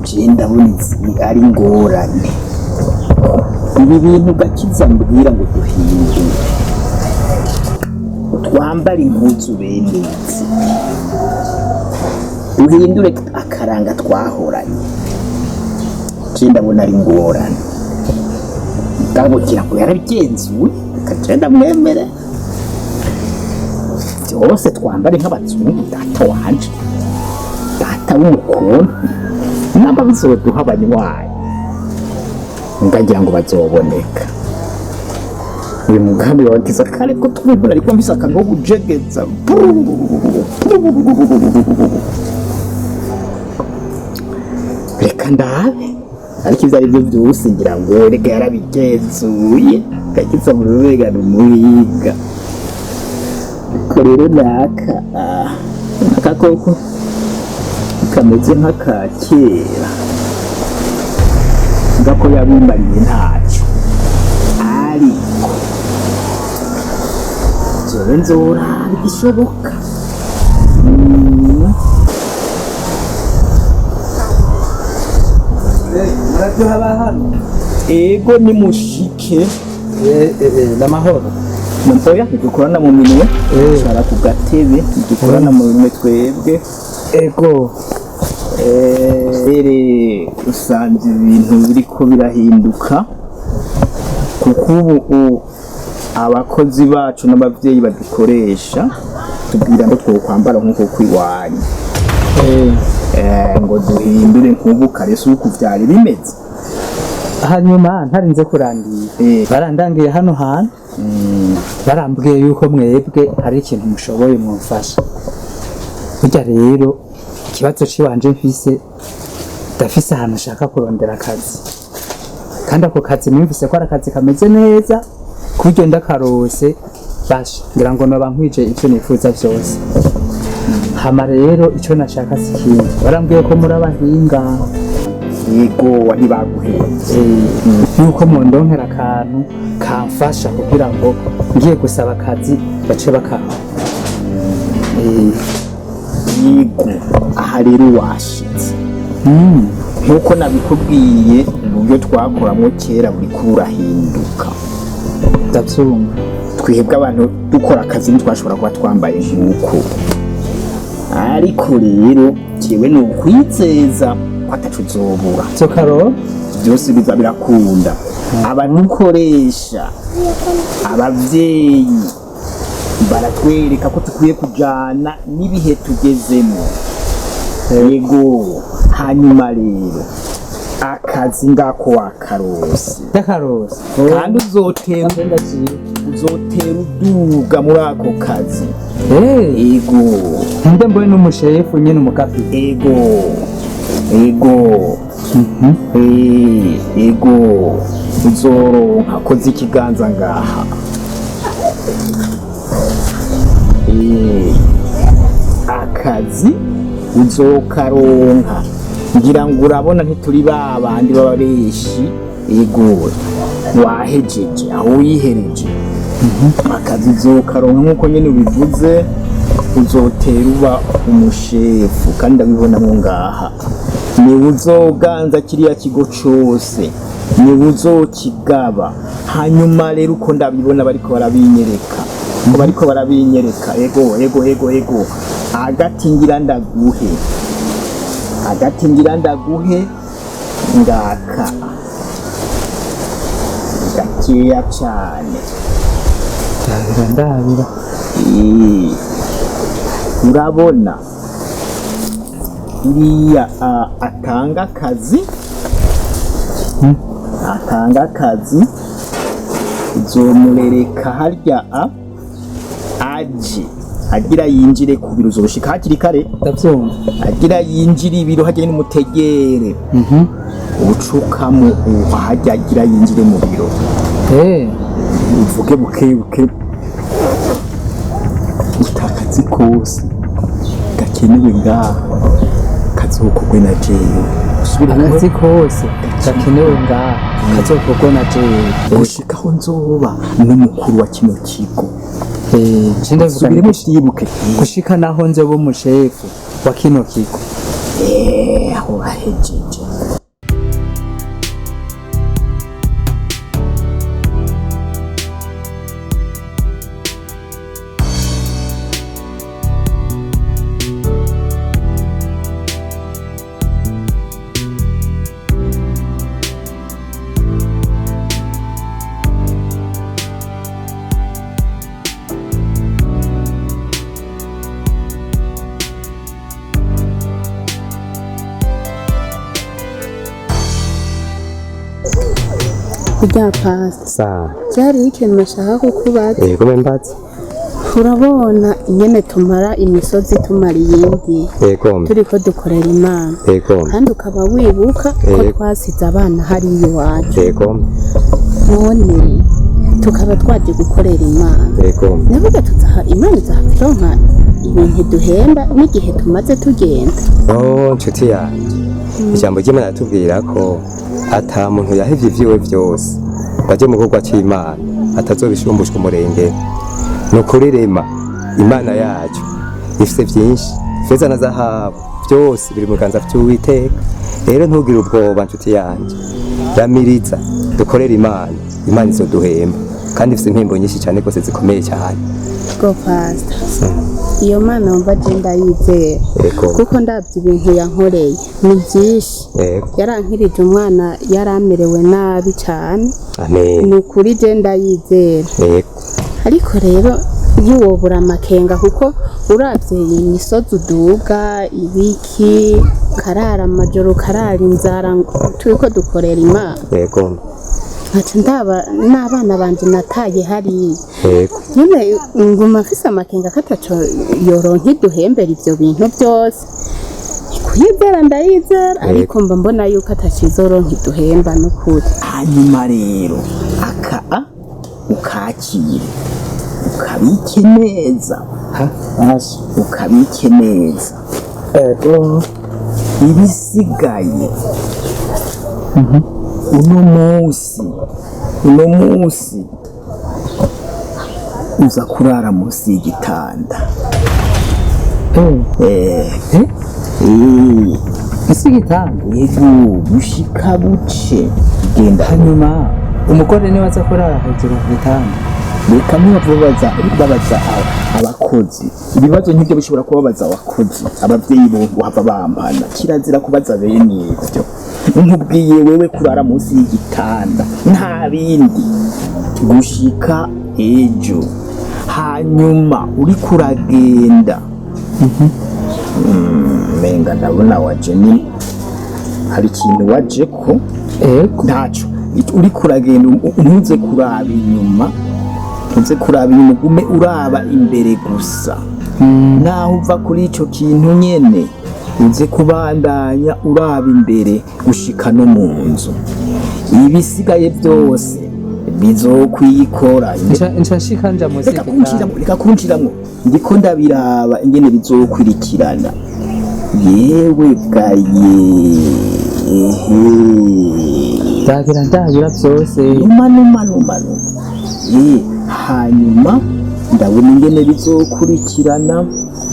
Je ndabona izi ari ingorane. Ibi bintu Gakiza mbwira ngo duhindure, twambare impuzu bene izi, duhindure akaranga twahoranye, je ndabona ari ingorane. Ngabo ngo yarabigenzuye, reka ndamwemere byose, twambare nk'abazungu. Data wanje, data w'umukuntu, namba bizoduha abanywanyi, ndagira ngo bazoboneka. Uyu mugambi wagize kare ko tubibona, ariko mfise akantu ko kujegeza. Reka ndabe, ariko ivyo ari byo byose ngira ngo reka yarabigenzuye. Gakiza mu rubegano umuhinga ko rero naka naka koko kameze nk'aka kera ngako yabimariye ntacyo, ariko jewe nzoraba igishoboka. Muraryoha hano. Ego, nimushike. N'amahoro. Oya, ntidukorana mu minwe. Eh. Cara ku gatebe, ntidukorana mu minwe twebwe. Ego. Rere usanze ibintu biriko birahinduka, kuko ubu abakozi bacu n'abavyeyi badukoresha tubwira ngo twokwambara nk'uko kw'iwanyu. Ngo duhindure nk'ubu, kare si uku vyari bimeze. Hanyuma ntarinze kurangira, barandangiye hano hantu, barambwiye yuko mwebwe hari ikintu mushoboye mwumfasha. Burya rero ikibazo ciwanje mfise, ndafise ahantu nshaka kurondera akazi, kandi ako kazi numvise ko ari akazi kameze neza, ku buryo ndakarose basha ngira ngo noba nkwije ivyo nifuza vyose. Hama rero ico nashaka si ikindi, barambwiye ko muri abahinga. Yego, ntibaguhenze. Yuko mundonkera akantu kamfasha kugira ngo ngiye gusaba akazi bace bakampa. Yego, aha rero washitse. Nk'uko nabikubwiye, uburyo twakoramwo kera buriko burahinduka. Ndavyumva. Twebwe abantu dukora akazi ntitwashobora kuba twambaye nk'uko, ariko rero jewe ni ukwizeza ko ataco uzobura. Zokaro. Byose biza birakunda. Abadukoresha, abavyeyi baratwereka ko dukwiye kujana n'ibihe tugezemo. Yego, hanyuma rero akazi ngako wakarose. Ndakarose. Kandi uzotera uduga muri ako kazi. Ego. Nde mbone n'umushefu nyene, umukapiteni. Ego. Ego, uzoronka koza ikiganza ngaha. Akazi uzokaronka, ngira ngo urabona ntituri ba bandi baba benshi. Ego, wahejeje aho wihereje, akazi uzokaronka nk'uko nyene ubivuze, uzotera uba umushefu, kandi ndabibonamwo ngaha niwe uzoganza kiriya kigo cose, niwe uzokigaba. Hanyuma rero uko ndabibona bariko barabinyereka, ngo bariko barabinyereka. Ego, agati ngira ndaguhe, agati ngira ndaguhe ngaka gakeya cane. Ndabira, ndabira. Urabona iriya atanga akazi, atanga akazi uzomurereka harya aje agira yinjire ku biro, uzoshika hakiri kare. Ndavyumva. Agira yinjire ibiro hajya n'umutegere, ucukamu harya agira yinjire mu biro, uvuge buke buke utakazi kose gakenewe ngaha kazokorwe na jewe. Usubire. Akazi kose gakenewe ngaha kazokorwe na jewe. Gushika aho nzoba n'umukuru wa kino kigo. Je ndavuga Subiremo vyibuke. Gushika naho nzoba umushefu wa kino kigo. Aho bahejeje. Kurya pasita. Sawa. Byari ikintu nashaka kukubaza. Yego, mbaza. Urabona ingene tumara imisozi, tumara iyindi, turiko dukorera Imana, kandi ukaba wibuka ko twasize abana hariya iwacu, none tukaba twaje gukorera Imana, navuga tuzaha Imana, izaha ibintu duhemba n'igihe tumaze tugenda. Oh, nshuti yanjye, ijambo ry'Imana ratubwira ko ata muntu yahevye ivyiwe vyose ngo aje mu gikorwa c'Imana atazobishumbushwa umurenge. Ni ukuri, rema Imana yacu ifise vyinshi, feza na zahabu byose biri mu biganza vy'Uwiteka. Rero ntugire ubwoba, nshuti yanjye, ramiriza dukorere Imana, Imana izoduhemba, kandi ifise impembo nyinshi cyane rwose zikomeye cyane. Go pasita, iyo Mana wumva je ndayizera, kuko ndabye ibintu yankoreye ni byinshi. Yarankirije umwana yaramerewe nabi cyane. Amen. Ni ukuri je ndayizera. Ariko rero ntiwobura amakenga, kuko uravye imisozi uduga, ibiki, karara amajoro, karara inzara, turiko dukorera Imana, nkaca ndaba n'abana banje nataye hariya, nyine nguma mfise amakenga ko ataco yoronka iduhembera ivyo bintu byose. Kuyizera ndayizera, ariko mba mbona yuko ataco izoronka iduhemba n'ukuri. Hanyuma rero aka a ukakire, ukabike neza. Asha. Ukabike neza. Ibisigaye uno munsi uza kurara munsi y'igitanda. Eh, Eh, eh. Ese igitanda? Yego, bushika buce genda. Hanyuma umugore niwe aza kurara hejuru ku gitanda? Reka ntibavubaza babaza abakozi ibibazo nk'ibyo, bishobora kubabaza abakozi, ababyeyi bo guhava bampana. Kirazira kubaza bene ibyo. Nkubwiye wewe kurara munsi y'igitanda, nta bindi, gushika ejo. Hanyuma uriko uragenda, menga ndabona waje, ni hari ikintu waje ko? Ego. Ntaco. Uriko uragenda, ntuze kuraba inyuma, ntuze kuraba inyuma, ugume uraba imbere gusa. Naho uva kuri ico kintu nyene, uze kubandanya uraba imbere gushika no mu nzu. Ibisigaye byose bizokwikora. Nca nshika nja munsi Reka y'igitanda. kunshiramwo, reka kunshiramwo, ndiko ndabiraba ingene bizokwirikirana. Yewe gaye, ehe. Ndagira ndabira byose. Numa numa numa numa. Hanyuma ndabona ingene bizokurikirana,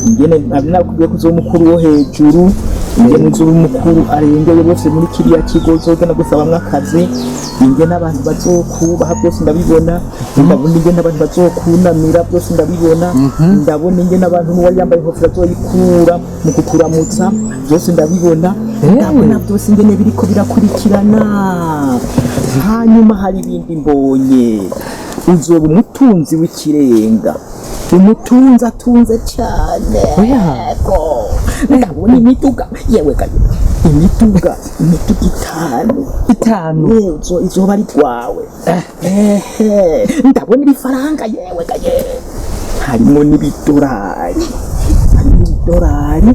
ingene nakubwiye ko uzoba umukuru wo hejuru, ingene uzoba umukuru arengeye bose muri kiriya kigo uzogenda gusabamwo akazi, ingene abantu bazokubaha, byose ndabibona. Ndabona ingene abantu bazokunamira, byose ndabibona. Ndabona ingene abantu n'uwari yambaye inkofero azoyikura mu kukuramutsa, byose ndabibona. Ndabona byose ingene biriko birakurikirana. Hanyuma hari ibindi mbonye: uzoba umutunzi w'ikirenga, umutunzi atunze cyane. Oya. Yego. Ndabona imiduga, yewe gaye, imiduga 5. 5? Yewe, izoba ari rwawe. Ehe, ndabona ibifaranga, yewe gaye, harimo n'ibidorari, harimo ibidorari,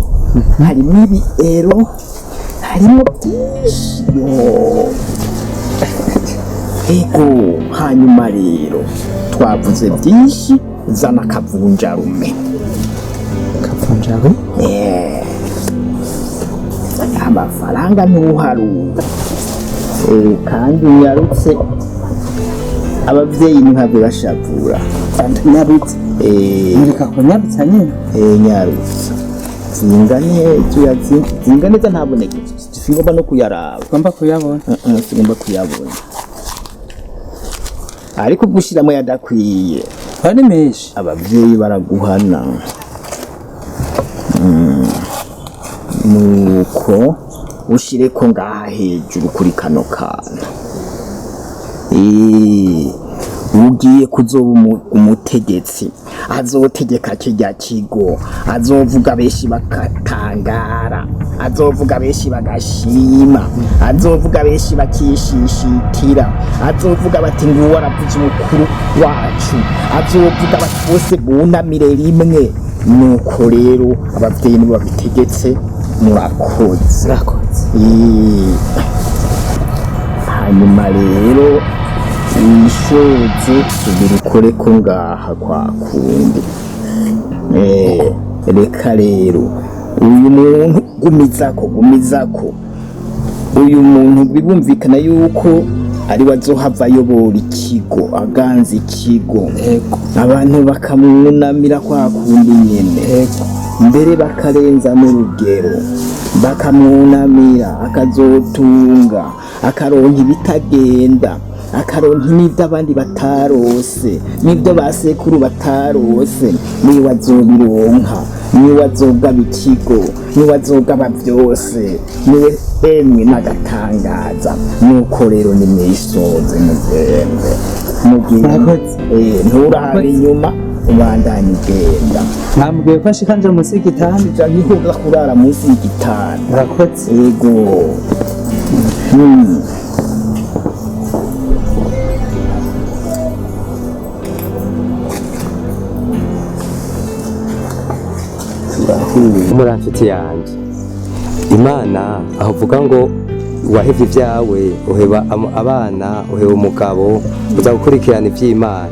harimo ibiero, harimo byinshi yo. Ego. Hanyuma rero twavuze byinshi, zana akavunjarume. Kavunjaru? Eh, amafaranga ntuharura. Kandi unyarutse, abavyeyi ntihave bashavura. Nyabitse. Mureka kunyabitsa nyine. Nyarutse, zinga neza, uyazinga neza, ntaboneke, singomba no kuyaraba. Ugomba kuyabona? Uh-uh, singomba kuyabona, ariko ubwo ushiramo yadakwiye. Ari menshi. Abavyeyi baraguhana. Nuko ushireko ngaha hejuru kuri kano kantu. Ugiye kuzoba umutegetsi, azotegeka kirya kigo, azovuga benshi bakatangara, azovuga benshi bagashima, azovuga benshi bakishishitira, azovuga bati: "Nguwo aravuze umukuru wacu", azovuga bati: "Bose bunamire rimwe". Nuko rero abavyeyi nibo babitegetse. Murakoze. Murakoze. Hanyuma rero wishoze, subira ukore ko ngaha kwa kundi. Reka rero uyu muntu, gumizako, gumizako. Uyu muntu bibumvikana yuko ari we azohava ayobora ikigo, aganza ikigo. Abantu bakamwunamira kwa kundi nyene. Mbere bakarenza n'urugero, bakamwunamira, akazotunga, akaronka ibitagenda, akaronka n'ibyo abandi batarose, n'ibyo ba sekuru batarose. Niwe azobironka, niwe azogaba ikigo, niwe azogaba byose, niwe emwe n'agatangaza. Nuko rero nimwisoze, mugende, mugende. Murakoze. Nturabe inyuma, ubandanye ugenda. Mwambwiye ko nshika nja munsi y'igitanda? Ja, niho uza kurara, munsi y'igitanda. Murakoze. Ego. Turahuye. Muri nshuti yanjye, Imana aho uvuga ngo wahevye ibyawe, uheba abana, uheba umugabo, uza gukurikirana ivy'Imana,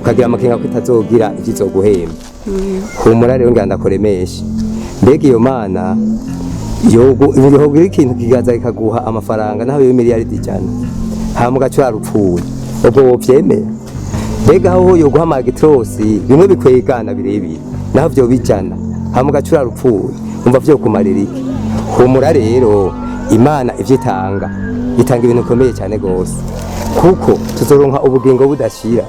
ukagira amakenga ko itazogira ivyo izoguhemba. Humura rero, ngira ndakuremeshe. Mbega iyo Mana yogira ikintu kigaza kikaguha amafaranga, naho yo miliyaridi 100, hama ugaca urarupfuye, ubwo wovyemera? Mbega aho yoguha amagitrosi bimwe bikwegana birebire, naho vyoba 100, hama ugaca urarupfuye, umva vyokumarira iki? Humura rero, Imana ivyo itanga, itanga ibintu bikomeye cyane gose, kuko tuzoronka ubugingo budashira.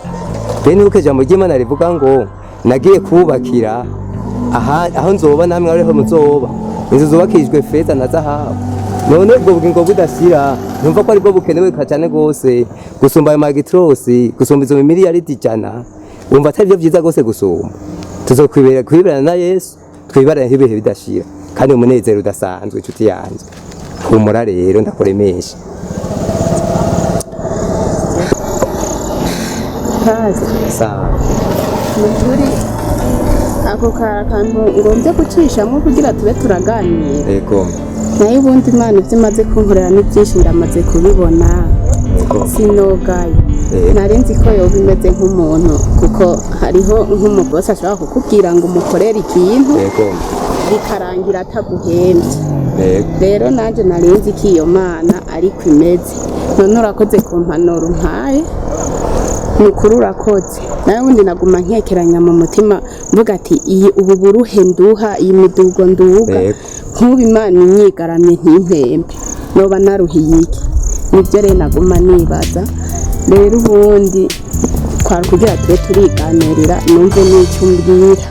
Bene uko ijambo ry'Imana rivuga ngo: "Nagiye kubakira aha, aho nzoba namwe ariho muzoba, inzu zubakishijwe feza na zahabu". None ubwo bugingo budashira, numva ko aribwo bukenewe cyane gose gusumba ayo magitrosi, gusumba izo miliyaridi 100. Wumva atari byo byiza gose gusumba? Tuzokwibera kwiberana na Yesu, twibarane ibihe bidashira kandi umunezero udasanzwe. Inshuti yanjye, humura rero, ndakuremesha. Kazi. Sawa. Ni ukuri ako kari akantu ngombye gucishamo kugira tube turaganira. Nayo ubundi Imana ibyo imaze kunkorera ni byinshi, ndamaze kubibona. Sinogaye. Nari nzi ko yoba imeze nk'umuntu, kuko hariho nk'umubosi ashobora kukubwira ngo umukorere ikintu, bikarangira ataguhembye. Rero nanjye nari nzi ko iyo Mana ariko imeze. None urakoze ku mpanuro umpaye, ni ukuri urakoze. Nawe ubundi naguma nkekeranya mu mutima, mvuga ati: "Iyi ubu buruhe nduha, iyi midugo nduga, nk'ubu Imana inyigaramye ntimpembe, noba naruhiye iki?" Nibyo rero naguma nibaza. Rero ubundi twari kugira tube turiganirira, numve n'icyo umbwira.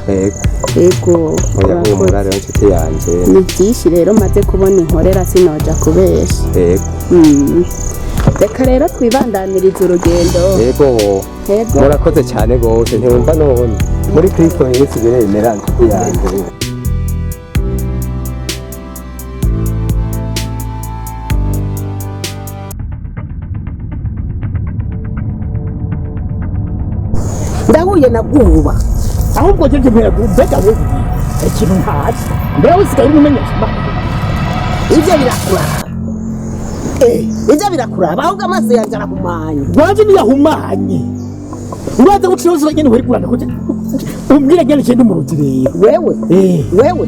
Ego. Oya, humura Urakoze. rero, inshuti yanjye. Ni byinshi rero maze kubona inkorera, sinoja kubesha. Reka rero twibandanirize urugendo. Yego. Yego. Murakoze cyane rwose. Ntiwumva none muri Kristo Yesu biremera, inshuti yanjye. Ndahuye na bwuba. Ahubwo cyo mpera mbega wowe, ikintu ntazi, mbega usigaye uri umumenyesha amakuru? Ibyo birakuraba. Ibyo birakuraba, ahubwo amaso yanjye arahumanye. Wanje ntiyahumanye, uraza guca yose nyene, wari kuranda kuki umbwira nyene, cyenda umuruzi rero. Wewe. Eh. Wewe.